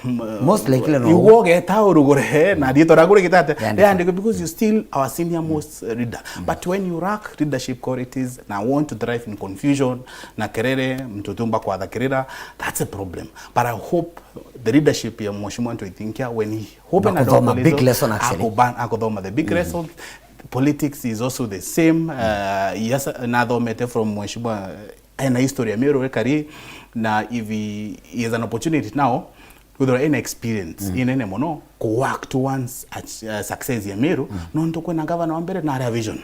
most likely no. Igwo geta urugure na rito ragure gitate. Yandikwe because you still our senior most leader. But when you lack leadership qualities na want to drive in confusion na kerere, mtu tumba kwa thakirira, that's a problem. But I hope the leadership ya Mheshimiwa Ntwethinkia, when he open a door, akuthoma big lesson, actually. Akuban-, akuthoma the big lesson. Politics is also the same. Uh, yes, nathomete from Mheshimiwa, ena history ya Meru ekari, na if he, he has an opportunity now, with ena experience inene mono, ku work towards a, uh, success ya Meru, nontu kwina governor wa mbere na aria vision.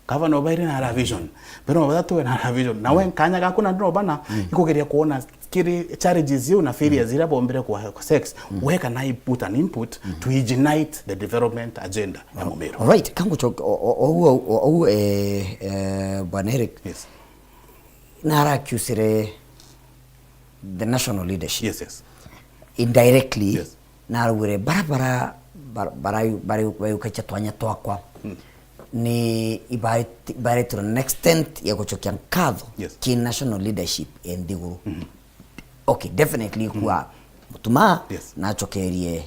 Gavana obairi na ara vision. Bero batatu we na ara vision. Na we nkanya gaku na ndo bana ikugeria kuona kiri challenges iu na failures iria bombire kwa, kwa sex. We can I put an input to ignite the development agenda ya Mumiru? Alright, kangu chok, o, o, o, o, o, eh, eh, Bwana Eric. Yes. Na ara accusire the national leadership. Yes, yes. Indirectly, yes, na araugire bara, bara, bara, bara, bara, barayukagia twanya twakwa. Mm. Ni ibaret-, ibaretirwe na extent ya gucokia nkatho, yes, ki national leadership e nthiguru. Mm-hmm. Okay, definitely kwa Mutuma, yes, nacokerie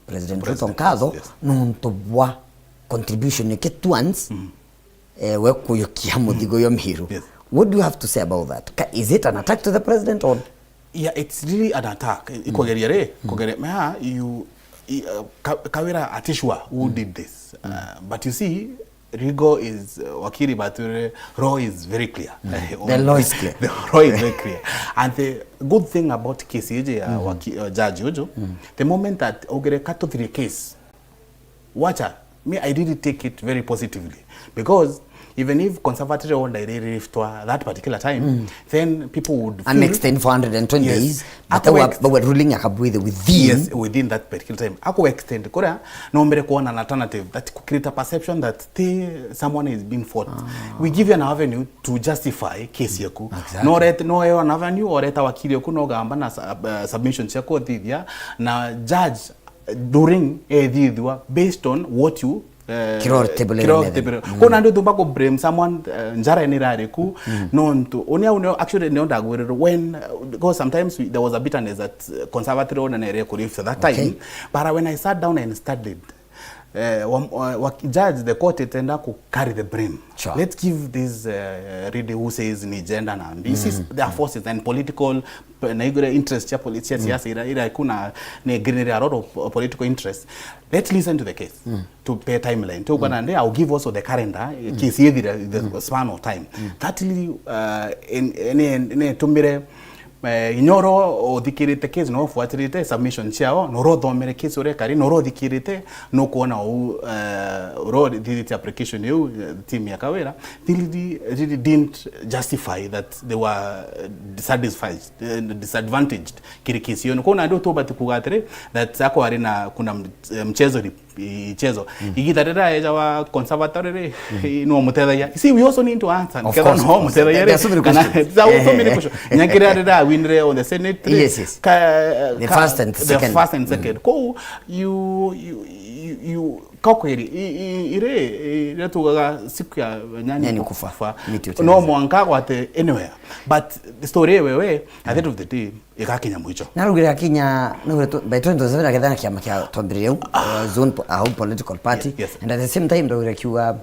President Ruto nkatho, yes, nontu bwa contribution yake towards, mm, eh, we kuyukia muthigo yo Miru. Yes. What do you have to say about that? Ka-, is it an attack to the president or? Yeah, it's really an attack. Ikogeria ri, kogeria, ma, you, i-, uh, Ka-, Kawira atisure who did this. Uh, but you see, legal is, uh, wakiri batwire, law is very clear. Eh, the law is clear. The law is very clear. And the good thing about case iji ya waki-, uh, judge uju, the moment that ugire katuthirie case, wacha, me, I really take it very positively, because even if conservatory order iri liftwa that particular time, then people would feel, an extend for hundred and twenty days, but they were, they were ruling akabwithe within. Yes, within that particular time. Aku extend kuria, nombere kuona an alternative that could create a perception that the, someone is being fought. We give you an avenue to justify case yaku. Exactly. No ret-, no eo an avenue, oreta wakili yaku, no gamba na su-, uh, submission ciaku othithia, na judge ruling ethithua based on what you, eh, kiro table kiro ene table. Ko nandi utumba ku blame someone, eh, njara ni rari ku, nontu uni au nio actually nio ndagwiriro when, uh, because sometimes we, there was a bitterness that, uh, conservatory order nere ku lift that time. Okay. But when I sat down and studied, eh, wa, wa, wa, judge, the court itenda ku carry the blame. Sure. Let's give this, uh, lady who says ni gender na this is their forces and political, na igure interest ya poli-, ya siasa ira, ira kuna ni green a lot of po-, political interest. Let's listen to the case. To pay timeline. To kana nde, I'll give also the calendar, eh, case yethira, the span of time. That really, uh, in, in, in, in tumire Eh, inya oro uthikirite case, no ufuatirite submission ciao, no oro uthomere case uria ikari, no oro uthikirite, no kuona u, eh, oro uthithite application iu, eh, team ya Kawira, they really, really didn't justify that they were, eh, dissatisfied, eh, disadvantaged kiri case iyo. Kwou nandi utubati kuuga atiri, that ako ari na, kuna, eh, mchezo ri-, ichezo. Igita riria eja wa conservatory ri, no mutethagia. See, we also need to answer. Of course, no mutethagia ri. There are so many questions. There are so many questions. Nyakiria riria awinire on the Senate ri, yes, yes, ka, the ka, first and the second. First and second. Kwou, you, you, you, you, ka kweri, i, i, iri, i, iria tugaga siku ya nyani kufa. Nyani kufa. Miti no utetheza. Mwanka agwate anywhere. But the story wewe, at the end of the day, igakinya mwicho. Narugire akinya, narugire tu-, by twenty twenty-seven akethana na kiama kia twambiririe u, uh, zone po-, a, u political party. Yes, yes. And at the same time, narugire kiuga,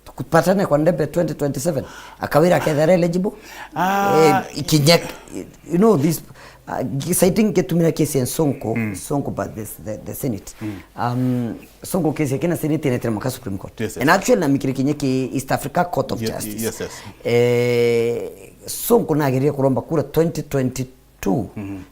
tukupatane kwa ndebe twenty twenty-seven. Akawira akethera eligible. Ah. Eh, ikinya, you know, this, uh, citing gitumira case ya Sonko, Sonko, but this, the, the Senate. Um, Sonko case ya kina Senate inetire maka Supreme Court. Yes, yes. And actually, na mikire kinya ki East Africa Court of Justice. Yes, yes. Eh, Sonko nagerie kuromba kura twenty twenty-two,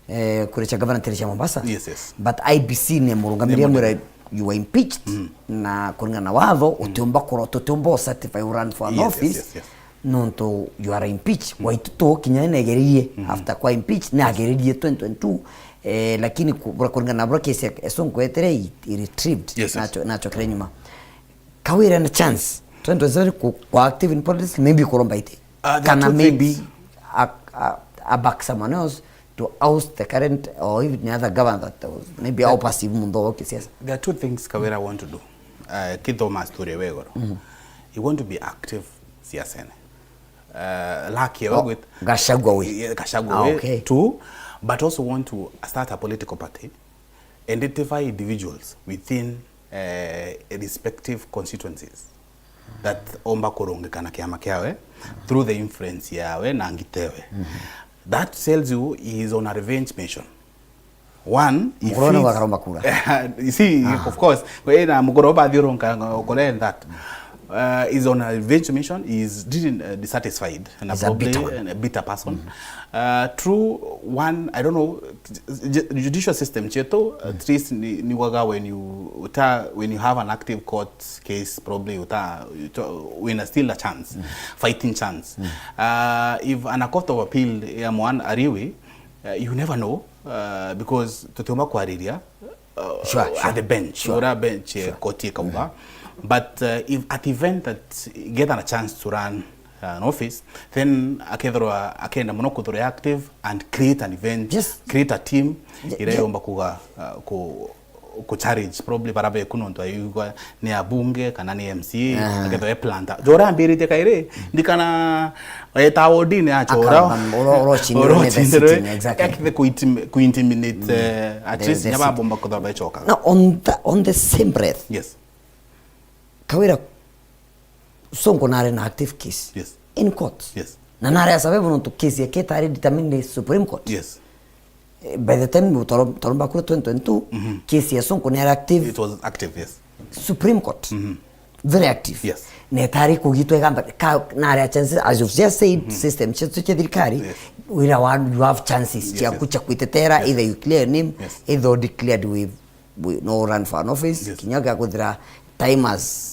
eh, kuri cha governor tere cha Mombasa. Yes, yes. But I B C ni murungamire amwira, you were impeached, na kuringana na watho, utiumba kuro-, tutiumba u certify u run for an office. Yes, yes, yes. Nontu you are impeached. Waitutu kinya negerie after kwa impeached, nagererie twenty twenty-two, eh, lakini ku-, bura kuringana na bura case ya Sonko etere i, i retrieved. Yes, yes. Nacho, nachokire nyuma. Kawira na chance twenty twenty-seven ku-, kwa active in politics, maybe kuromba iti. Uh, there are two things. Kana maybe a, a, a back someone else to oust the current or even the other governor that was maybe au passive muntho wa kisiasa. There are two things Kawira want to do. Uh, kithoma story we iguru. You want to be active siasene. Uh, lucky we with Gachagua we. Yeah, Gachagua we too, but also want to start a political party, identify individuals within, eh, respective constituencies that omba kurungikana kiama kiawe through the influence yawe na ngitewe. That tells you he is on a revenge mission. One, he feels, akaromba kura. You see, of course, we na mugoro bathiurunka ukore that. uh, is on a revenge mission, he is really, uh, dissatisfied and He's a probably bitter one. a bitter person. Uh, true one, I don't know, ju- judicial system chetu, at least ni, ni waga when you uta, when you have an active court case, probably uta, uta wina still a chance, fighting chance. Uh, if an, a court of appeal ya mwan ariwi, uh, you never know, uh, because tutiuma kwariria uh, Sure, sure. at the bench, Sure. Ura bench eh, court ikauga. But uh, if at event that get a chance to run uh, an office, then akethirwa akenda muno kuthirwa active and create an event, Yes. create a team Ye- ira ye- yomba kuga uh, ku ku challenge probably bara beku nontu ayugwa ni abunge kana ni M C A, Ah. akethirwa e planter. Jora ambirite kairi ndikana eta wodine achora Akamba, oro- oro chindirwe ni the sitting, exactly. Akithe kuintim- kuintimidate eh, at The- least the nyaba sitting. bomba kuthaba ichokaga. Now, on the, on the same breath, Yes. Kawira Sonko nari na active case Yes. in court. Yes. Na nari a sababu nontu case yake itari determined ni Supreme Court. Yes. Eh, by the time toro- toromba kura twenty twenty-two, case ya Sonko nari active It was active, yes. Supreme Court. Very active. Yes. Na itari kugitwa igamba ka nari a chances, as you've just said, system chetu cha thirikari, Yes. wira wa you have chances Yes, chiaku yes. Cha kwitetera, either you clear name, Yes. either you declared we, we no run for an office, Yes. kinya gia kuthira time as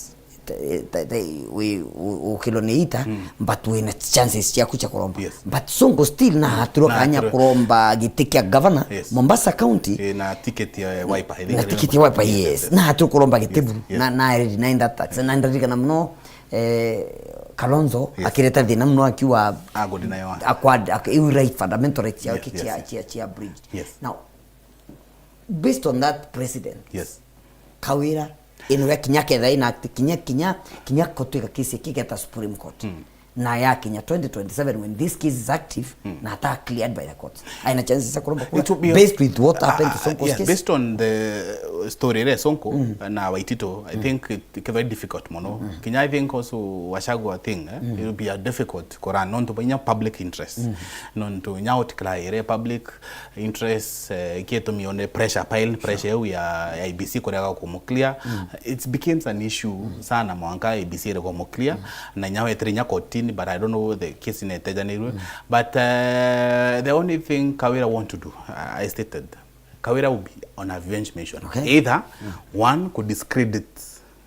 te- te- te- we- u- ukilwa ni ita, but wina chances chiaku cha kuromba. Yes. But Sonko still na hatiro Na kanya hatiro. Kuromba giti kia governor Yes. Mombasa County. Eh, na ticket ya Wiper, I think Na I ticket remember. ya Wiper, yes. Na hatiro kuromba gitibu. Yes. Na na eri na inda tax na ndarika na muno eh, Kalonzo Yes. akireta thina muno akiwa Ago deny wa. Akwad ak- iu right, fundamental right ya Yes, ki- yes, chia yes. Chia chia bridge. Yes. Now, based on that precedent, Yes. Kawira inwe kinya ketha ina kinya kinya kinya kotwika kesi kigeta Supreme Court. Na ya kinya twenty twenty-seven, when this case is active na ata cleared by the courts, aina chances za kuromba kura It will be a- based with what happened to Ah, Sonko's yes, case. Based on the story ire Sonko na Waitito, I think it, it very difficult muno. Kinya I think also Wachagua thing, eh, it will be a difficult kurun nontu bainya public interest. Nontu nya outcry ire public interest, eh, ikitumi one pressure pile, pressure iu ya, ya I B C kurega kumu clear. It becomes an issue sana mwanka I B C ire kumu clear. Na nya wetire nya kotini, but I don't know the case netejanirwe. But uh, the only thing Kawira want to do, uh, I stated, Kawira will be on a revenge mission. Okay. Either one, ku discredit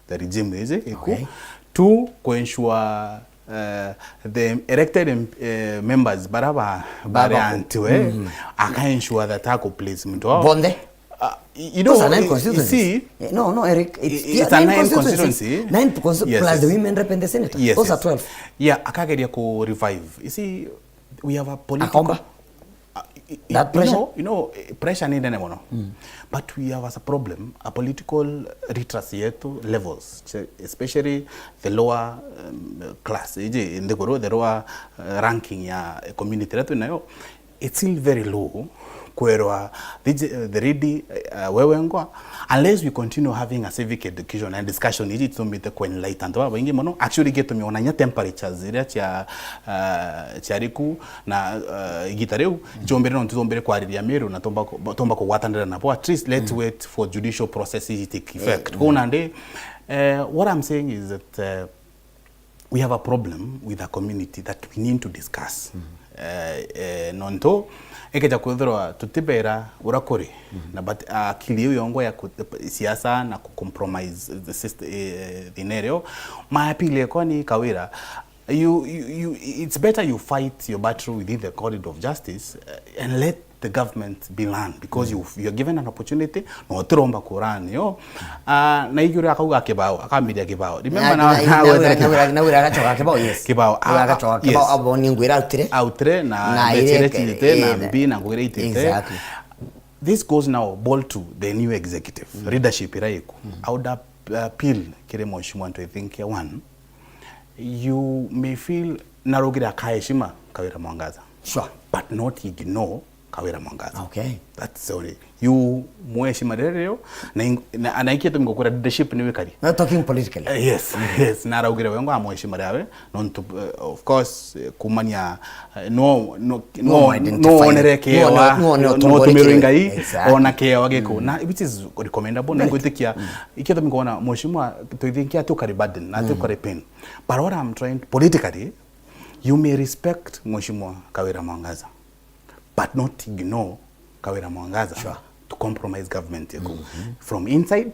the regime iji iku. Okay. Two, ku ensure uh, the elected uh, members bara ba bare Bara- antiwe, aka ensure that ako place mtu wao. Bonthe? Uh, you know, Those are nine you constituencies. see, Eh, no, no, Eric. It's It's yeah, a nine nine constituencies. constituency. Nine consti- Yes, plus yes. The women rep and the senator. Yes, Those yes. Are twelve. Yeah, akageria ku revive. You see, we have a political Akomba? Uh, y- y- That pressure? No, you know, eh, pressure ni nene muno. But we have as a problem a political literacy yetu levels, che- especially the lower um, class, iji nthiguru, the lower uh, ranking ya community iria twinayo. It's still very low. Kwerwa the, the ready uh, wewe ngwa, unless we continue having a civic education and discussion iji tumite ku enlighten antu babaingi muno. Actually gitumi ona nya temperatures iria cia uh, cia riku na uh, igita riu chombere no tutombere kwariria Meru na tomba ku- tomba kugwatanira nabo. At least let's wait for judicial processes to take effect. Kwa nandi, uh, what I'm saying is that uh, we have a problem with a community that we need to discuss. Eh, eh, nontu ekeja kwithirwa tutibera ura kuri na but akili iu yongwa ya ku- siasa na ku compromise the system, eh, thina irio maapile kwani Kawira, you, you, you, it's better you fight your battle within the corridor of justice, uh, and let the government be learned because you, you are given an opportunity na utiromba kurani yo. Ah, na iguru akauga kibao, akamiria kibao. Remember na na nawira agachoka kibao, yes. Kibao. Nawira agachoka kibao, abo ni ngwira utire. Autire na Na mbechere ire- chitite na eh, mbi na ngwira itite. Exactly. This goes now ball to the new executive leadership ira iku. I would ap- appeal kiri mheshimiwa Ntwethinkia one, you may feel narugire akaheshima Kawira Mwangaza. Sure. But not ignore Kawira Mwangaza. Okay. That's the only. You mwe heshima riria rio, na ing- na na ikio tumi ngukura leadership ni wikari. Not talking politically. Eh, yes, yes, na araugire wengo amwe heshima riawe, nontu, eh, of course, eh, kumania, eh, no no No no identify. no onere kiewa, No, no, no, no no tumirwe tumirwe. ngai, Exactly. ona kiewa giko. Na which is recommendable, na ngwitikia ikio tumi ngona mheshimiwa Ntoithinkia ati ukari burden, na ati ukari pain. But what I'm trying to, politically, you may respect mheshimiwa Kawira Mwangaza, but not ignore Kawira Mwangaza Sure. to compromise government yeku from inside,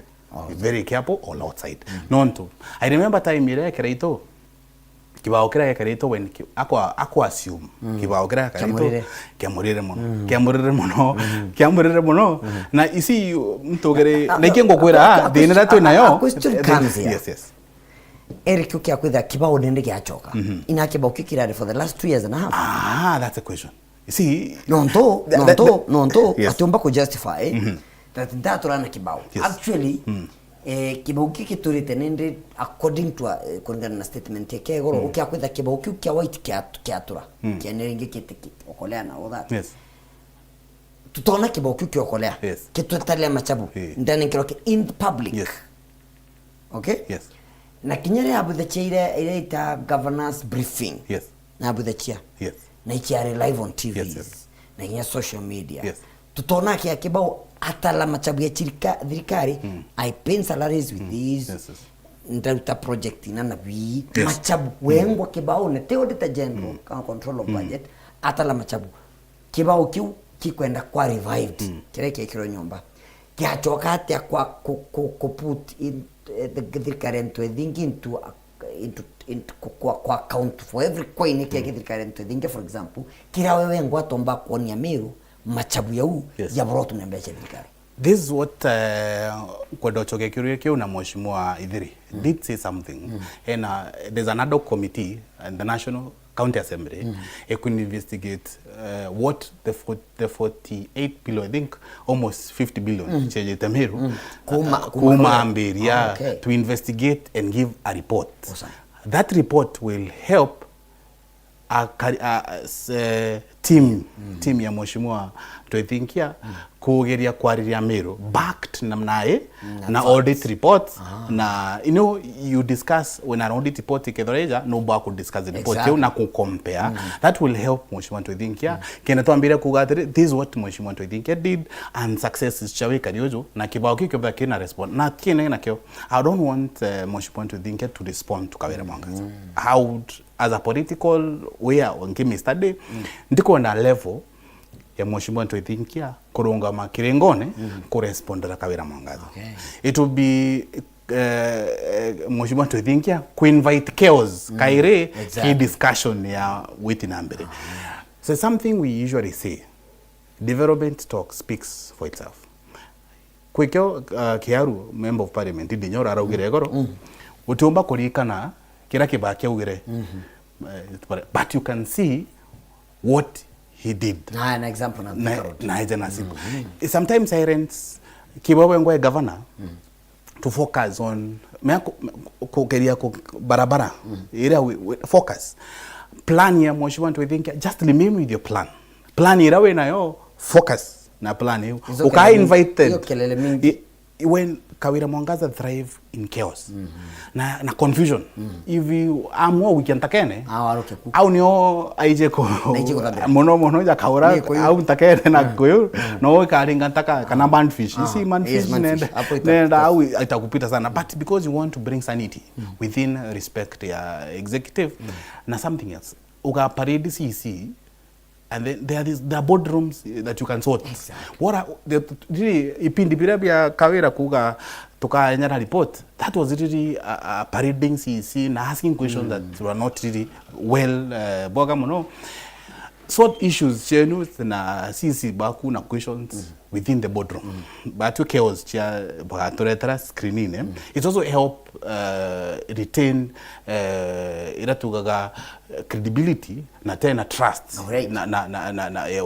be very careful, or outside. Nontu I remember time iria Kiraito kibao kiria Kiraito when ki- akwa akwa assume kibao kiria Kiraito Kiamurire. Kiamurire muno, kiamurire muno, kiamurire muno. Na isi mtugere na iki ngukwira, thina iria twi nayo. Question comes here. Yes, yes. Eric ukia kwitha kibao nende giachoka. Ina kibao kikirari for the last two years and a half. Ah, that's a question. You see, Nontu, that- nontu, that- yes. Atiumba ku justify that ndaturana kibao. Yes. Actually, eh, kibao kiki turite nindi according to, eh, kuringana na statement ya kegoro, ukia kwitha kibao kiu kia white kia kiatura. Kia neringi kiti ki okolea na all that. Yes. Tutona kibao kiu kiokolea. Yes. Kitwetalia machabu. Eh. Ndani nkiro ki in public. Yes. Okay? Yes. Na kinya ria abuthe chia ire ire ita governance briefing. Yes. Na abuthe chia. Yes. Na ichiari live on T Vs. Yes, yes. Na kinya social media. Yes. Tutona kia kibao atala machabu ya chirika, thirikari. I pay salaries with these. Yes, yes. Ndauta project ina na bii. Yes. Machabu wengwa kibao na te auditor general kana control of budget. Atala machabu. Kibao kiu kikwenda kwa revived. Kiria kiekirwe nyomba. Giachoka atia kwa ku, ku, ku put in, eh, the thirikari into a thing into, a- into, into ku, kwa, kwa account for every coin ikia thirikari into a thing, for example, kira wewe ngwa tomba kuonia Meru machabu yau Yes. ya boro tumia mbeca thirikari. This is what, uh, kwenda uchoke kiuria kiu na mheshimiwa Ithiri did say something. And, uh, there's an ad hoc committee and the National County Assembly, mm, ikuinvestigate, uh, what the fo-, the forty-eight billion, I think almost fifty billion, mm, ciejete Meru, Kuma, uh, kuma kuma Meru. Ambiri, yeah, Ah, okay. To investigate and give a report. Awesome. That report will help a, kari- a, a, s-, eh, team, mm, team ya mheshimiwa Ntoithinkia, mm, kugeria kwariria Meru backed na nae, mm, na facts, audit reports, ah, na, you know, you discuss when an audit report ikethira ija, no bwa ku discuss report, exactly, iu na ku compare. Mm. That will help mheshimiwa Ntoithinkia. Mm. Kenda twambire kuga atiri, this is what mheshimiwa Ntoithinkia did and successes cia wikari uju, na kibao kiu kibaa kina respond na kina nakio. I don't want, uh, mheshimiwa Ntoithinkia to respond to Kawira Mwangaza. Mm. How would as a political wia nki Mister Day, mm, ndikwenda level ya mheshimiwa Ntoithinkia kurungama kiringone, mm, kurespondera Kawira Mwangaza. Okay. It would be, eh, eh, mheshimiwa Ntoithinkia kuinvite chaos, mm, kairi, exactly, ki discussion ya witi na mbere. Ah, yeah. So something we usually say, development talk speaks for itself. Kwikio, uh, Kiaru, member of parliament, Ndinyo, araugire igoro, mm, utiumba kurikana kira kibaa kiaugire. Mm-hmm. Eh, but, but you can see what he did. Na, na example na, na, na example. Mm-hmm. Sometimes sirens, kibao wengwa governor, mm, to focus on, mea ku-, kugeria ku-, barabara, mm, ira we, we, focus. Plan ya mheshimiwa Ntoithinkia, just remain with your plan. Plan ira we nayo, focus na plan iu. Hizo uka kelele, invited. Hiyo kelele mingi. I, when Kawira Mwangaza thrive in chaos, mm-hmm, na, na confusion. Mm. If you amua wikia ntakene, ah, waruke ku, au nio aije ku, na ije kuthambira, muno muno ja kaura, ni kuyu, au ntakene na, mm, kuyu, mm, no ikaringa ntaka kana, ah, manfish. You, ah, see, manfish, yes, manfish nenda, hapo ita-, nenda au itakupita sana. But because you want to bring sanity, mm, within respect ya executive, mm, na something else. Uga parade C C, and then there is, there are boardrooms that you can sort. Exactly. What are the, really, ipindi biria bia Kawira kuga tukaenyera report, that was really a, a parading C C na asking questions, mm, that were not really well, uh, boga muno. Sort issues cienu na C C baku na questions, mm, within the boardroom. Mm. But chaos cia bagaturetera screen-ini, mm, it's also help, uh, retain, uh, ira tugaga, uh, credibility na tena trust. Alright. Na, na, na, na, na, eh,